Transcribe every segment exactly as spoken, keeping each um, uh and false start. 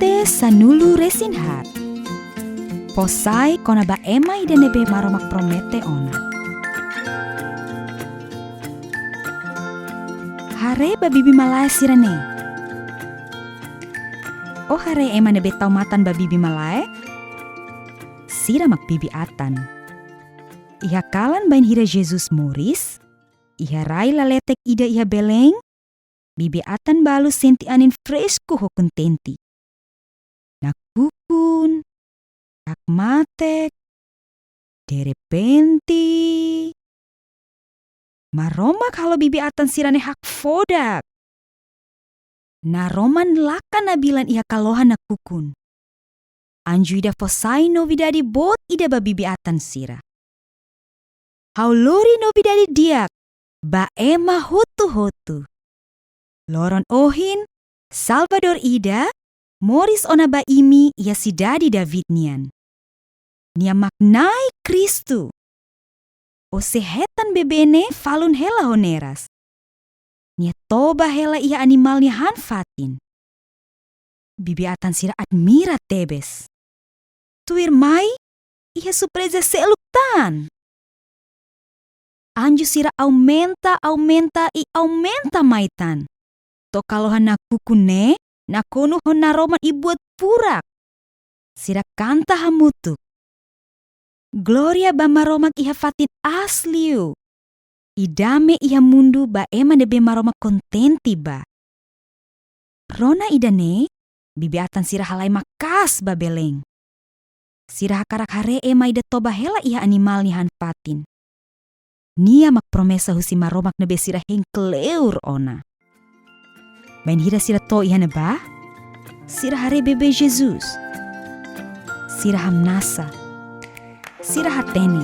Parte sanulu-resin-haat. Fó sai kona-ba ema ida ne'ebé Maromak promete ona. Haree ba bibi-malae sira-ne'e. Ó haree ema ne'ebé tau matan ba bibi-malae? Sira mak bibi-atan. Iha kalan bainhira Jesus moris, iha rai laletek ida iha Belém, bibi-atan balu sente anin fresku ho kontente. Nakukun, hakmatek, derrepente, Maromak halo bibi-atan sira-ne'e hakfodak. Naroman laka nabilan iha kalohan nakukun. Anju ida fó sai novidade boot ida ba bibi-atan sira. Ha'u lori novidade di'ak ba ema hotu-hotu. Loron ohin, Salvadór ida moris ona ba imi iha sidade David nian. Nia mak Na'i Kristu. Ó sei hetan bebé ne'e falun hela ho neras. Nia toba hela iha animál nia han-fatin. Bibi-atan sira admira tebes. Tuirmai, iha surpreza seluk tan. Anju sira aumenta, aumenta i aumenta mai tan. To'o kalohan nakukun ne'e nakonu ho naroman i buat furak. Sira kanta hamutuk: Glória ba Maromak iha fatin aas liu, i dame iha mundu ba ema ne'ebé Maromak kontente ba. Rona ida-ne'e, bibi-atan sira halai maka'as ba Belém. Sira hakarak haree ema ida toba hela iha animál nia han-fatin. Nia mak promesa husi Maromak ne'ebé sira hein kleur ona. Bainhira sira to'o iha ne'ebá, sira haree bebé Jesus. Sira hamnasa. Sira hatene.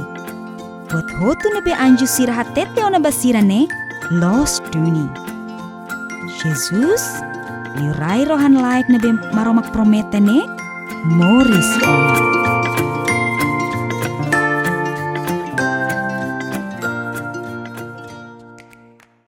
Buat hotu ne'ebé anju sira hatete ona ba sira ne'e loos duni. Jesus, Liurai rohan-laek ne'ebé Maromak promete ne'e, moris ona.